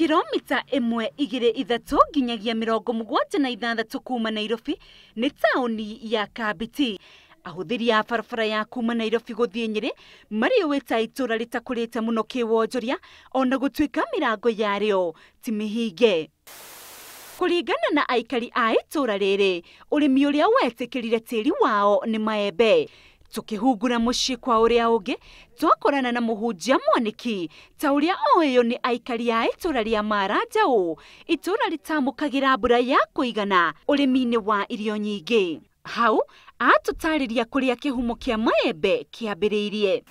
Kilomita 1, 2, 3 nginyagia 76 kuma Nairobi nĩ taũni ya Kambiti. Ahũthĩri a barabara ya kuma Nairobi gũthiĩ Nyĩrĩ marĩũĩ ta itũũra rĩtakũrĩte mũno kĩwonjoria ona gũtuĩka mĩrango yarĩo ti mĩhinge. Kũringana na aikari a itũũra rĩrĩ, ũrĩmi ũrĩa wetĩkĩrire tĩri wao nĩ maembe. Tukĩhungura mũciĩ kwa ũrĩa ũngĩ twakorana na mũhunjia mwanĩki ta ũrĩa oĩyo nĩ aikari a itũũra rĩa Maranjaũ, itũũra rĩtamũkagĩra mbura ya kũigana ũrĩmi-inĩ wa irio nyingĩ. Hau atũtarĩria kũrĩa kĩhumo kĩa maembe kĩambĩrĩirie.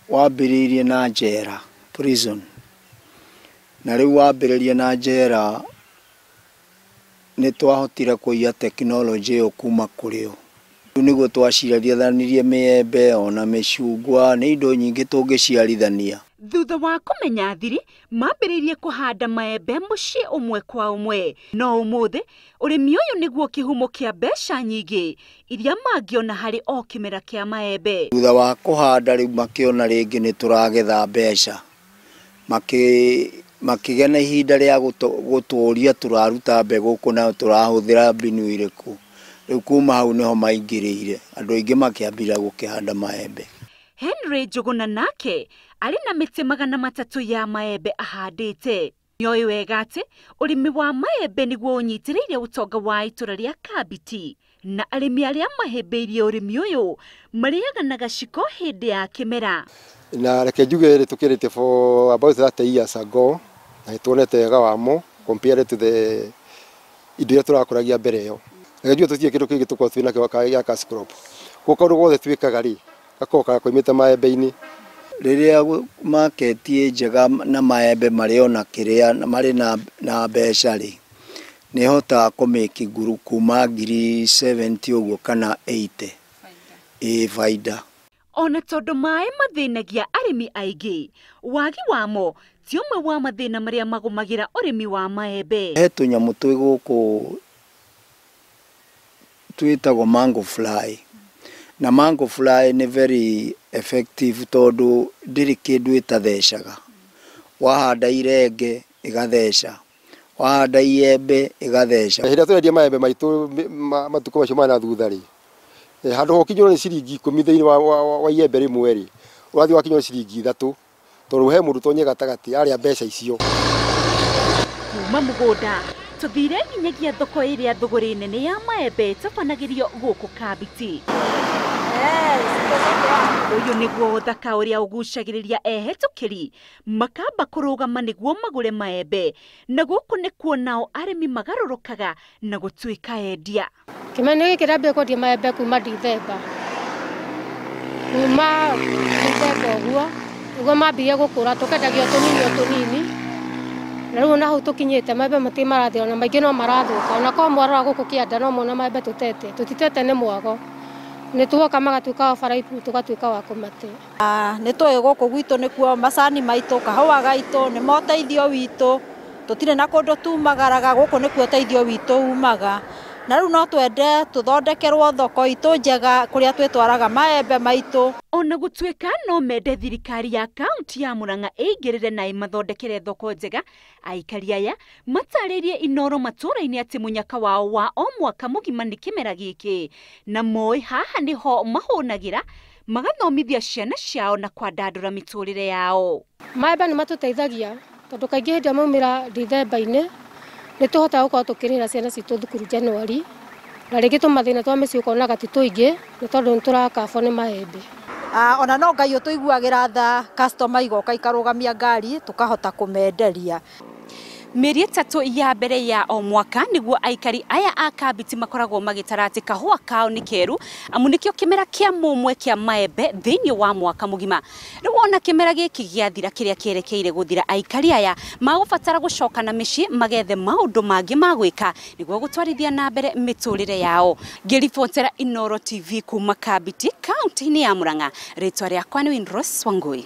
Wambĩrĩirie na njera, prison. Na rĩu wambĩrĩria na njera nĩ twahotire kũiya tekinoronjĩ ĩyo kuma kũrĩ o. Rĩu nĩguo twaciarithanirie mĩembe ona mĩcungwa, nĩ indo nyingĩ tũngĩciarithania. Thutha wa kũmenya thiri, mambĩrĩirie kũhanda maembe mũciĩ ũmwe kwa ũmwe. No ũmũthĩ, ũrĩmi ũyũ nĩguo kĩhumo kĩa mbeca nyingĩ iria mangĩona harĩ o kĩmera kĩa maembe. Thutha wa kũhanda rĩu makĩona rĩngĩ nĩ tũragetha mbeca. Makĩgĩa na ihinda rĩa gũtũũria tũraruta mbegũ kũ na tũrahũthĩra mbinu irĩkũ. Rĩu kuma hau nĩho maingĩrĩire, andũ aingĩ makĩambĩrĩria gũkĩhanda maembe. Henry Njuguna nake arĩ na mĩtĩ 300 ya maembe ahandĩte. Nĩoĩ wega atĩ ũrĩmi wa maembe nĩguo ũnyitĩrĩire ũtonga wa itũũra rĩa Kambiti, na arĩmi arĩa mahĩmbĩirie ũrĩmi ũyũ marĩaga na gaciko hĩndĩ ya kĩmera. Na reke njuge rĩ tũkĩrĩte for about 30 years ago na nĩtuonete wega wamo compared to the indo iria tũrakũragia mbere ĩyo. Reke njuge tũtirĩ kĩndũ kĩngĩ tũkoragwo twĩ nakĩo gĩa cash crop. Koguo kaũndũ gothe twĩkaga rĩ gakoragwo koimĩte maembe-inĩ. Rĩrĩa market ĩ njega na maembe marĩ ona kĩrĩa marĩ na mbeca rĩ, nĩ hotaga kũmĩki nguru kuma ngiri 70 ũguo kana 80. Ĩ baida. Ona tondũ maĩ mathĩnagia arĩmi aingĩ, wagi wamo ti ũmwe wa mathĩna marĩa magũmagĩra ũrĩmi wa maembe. He tũnyamũ twĩ gũkũ twĩtagwo mango fly. Na mango fly nĩ very effective tondũ ndĩrĩ kĩndũ ĩtathecaga. Wahanda irenge ĩgatheca, wahanda iembe ĩgatheca. Hĩndĩ ĩrĩa tũrendia maembe maitũ matukũ macio ma na thutha rĩ, handũ ha ũkinyĩrwo nĩ ciringi 10 thĩinĩ wa iembe rĩmwe rĩ, ũrathiĩ wakinyĩrwo nĩ ciringi 3 tondũ he mũndũ tonye gatagatĩ arĩa mbeca icio. Kuma mũgũnda tũthire nginyagia thoko ĩrĩa thũgũrĩ nene ya maembe ĩtabanagĩrio gũkũ Kambiti. Ũyũ nĩguo ũthaka ũrĩa ũgucagĩrĩria ehetũkĩri makamba kũrũgama nĩguo magũre maembe, na gũkũ nĩkuo nao arĩmi magarũrũkaga na gũtuĩka endia. Kĩmera gĩkĩ ndambia kwendia maembe kuma Dithemba. Kuma Dithemba ũguo, nĩguo mambirie gũkũra, tũkendagia tũnini o tũnini. Na rĩu ona hau tũkinyĩte maembe matirĩ marathira, ona maingĩ no marathũka. Ona korwo mwarora gũkũ kĩanda no muona maembe tũtete, tũtitete nĩ mwago. Nĩ tuoka magatuĩka overripe tũgatuĩka wa kũmate. Nĩ tũĩ gũkũ gwitũ nĩkuo macani maitũ, kahũa gaitũ, nĩmo ũteithio witũ. Tũtirĩ na kũndũ tumagaraga, gũkũ nĩkuo ũteithio witũ umaga. Na rĩu no twende tũthondekerwo thoko itũ njega kũrĩa twĩtwaraga maembe maitũ. Ona gũtuĩka no mende thirikari ya kaunti ya Murang'a ĩingĩrĩre na ĩmathondekere thoko njega, aikari aya matarĩrie Inooro matũũra-inĩ atĩ mũnyaka wao wa o mwaka mũgima nĩ kĩmera gĩkĩ, na moĩ haha nĩho mahũnagĩra, magathomithia ciana ciao na kwandandũra mĩtũrĩre yao. Maembe nĩ matũteithagia tondũ kaingĩ hĩndĩ ĩrĩa maumĩra Dithemba-inĩ nĩ tũhotaga gũkorwo tũkĩrĩhĩra ciana citũ thukuru January, na rĩngĩ tũmathĩna twa mĩciĩ ũkonaga ti tũingĩ nĩ tondũ nĩ tũrakabwo nĩ maembe. Ona no Ngai ũtũiguagĩra tha, customer igoka ikarũgamia ngari tũkahota kũmenderia. Mĩeri 3 ya mbere ya o mwaka nĩguo aikari aya a Kambiti makoragwo magĩtara atĩ kahũa kao nĩ keru, amu nĩkĩo kĩmera kĩa mũmwe kĩa maembe thĩinĩ wa mwaka mũgima. Rĩu ona kĩmera gĩkĩ gĩathira kĩrĩa kĩerekeire gũthira, aikari aya magũbatara gũcoka na mĩciĩ magethe maũndũ mangĩ ma gwĩka nĩguo gũtwarithia na mbere mĩtũrĩre yao. Ngĩribotera Inooro TV kuma Kambiti, kaunti-inĩ ya Murang'a, rĩtwa rĩakwa nĩ Winrose Wangui.